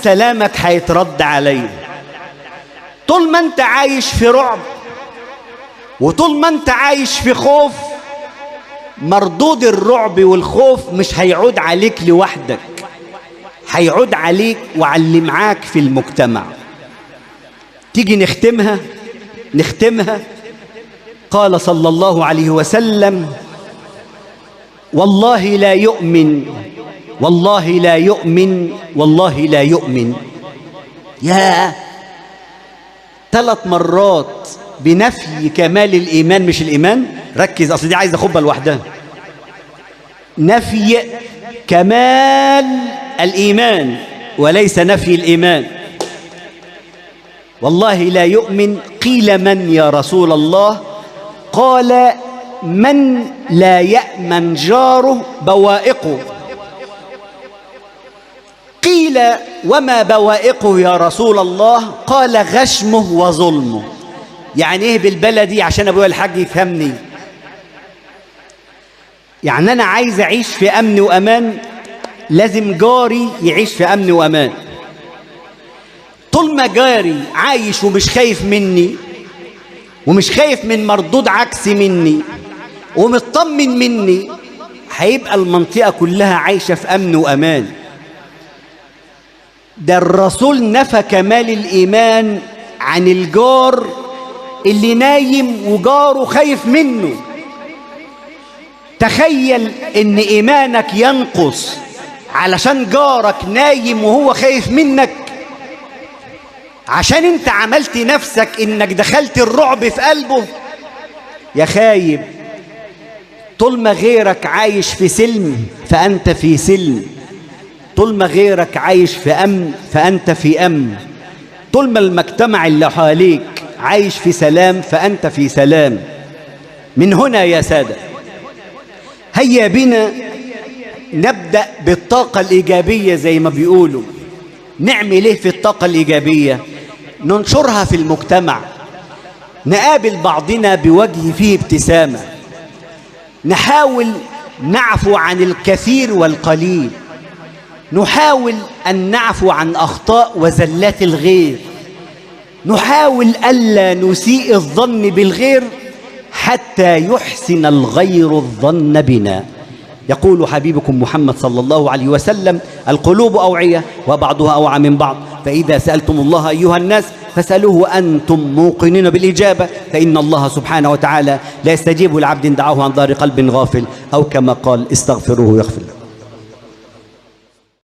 سلامك هيترد عليه. طول ما انت عايش في رعب وطول ما انت عايش في خوف، مردود الرعب والخوف مش هيعود عليك لوحدك، هيعود عليك وعلى اللي معاك في المجتمع. تيجي نختمها، نختمها. قال صلى الله عليه وسلم: والله لا يؤمن، والله لا يؤمن، والله لا يؤمن. يا 3 مرات بنفي كمال الإيمان، مش الإيمان. ركز، أصل دي عايزة خطبة لوحدها. نفي كمال الإيمان وليس نفي الإيمان. والله لا يؤمن. قيل من يا رسول الله؟ قال: من لا يأمن جاره بوائقه. قيل: وما بوائقه يا رسول الله؟ قال: غشمه وظلمه. يعني ايه بالبلدي عشان ابويا الحاج يفهمني؟ يعني انا عايز اعيش في امن وامان، لازم جاري يعيش في امن وامان. طول ما جاري عايش ومش خايف مني، ومش خايف من مردود عكسي مني، ومطمن مني، هيبقى المنطقة كلها عايشة في أمن وأمان. ده الرسول نفى كمال الإيمان عن الجار اللي نايم وجاره خايف منه. تخيل إن إيمانك ينقص علشان جارك نايم وهو خايف منك، عشان انت عملت نفسك انك دخلت الرعب في قلبه. يا خايب، طول ما غيرك عايش في سلم فأنت في سلم، طول ما غيرك عايش في أمن فأنت في أمن، طول ما المجتمع اللي حواليك عايش في سلام فأنت في سلام. من هنا يا سادة هيا بنا نبدأ بالطاقة الإيجابية زي ما بيقولوا. نعمل إيه في الطاقة الإيجابية؟ ننشرها في المجتمع، نقابل بعضنا بوجه فيه ابتسامة، نحاول نعفو عن الكثير والقليل، نحاول أن نعفو عن أخطاء وزلات الغير، نحاول ألا نسيء الظن بالغير حتى يحسن الغير الظن بنا. يقول حبيبكم محمد صلى الله عليه وسلم: القلوب أوعية وبعضها أوعى من بعض، فإذا سألتم الله أيها الناس فاسألوه وأنتم موقنين بالإجابة، فإن الله سبحانه وتعالى لا يستجيب لعبد دعاه عن ظهر قلب غافل، أو كما قال: استغفروه يغفر لكم.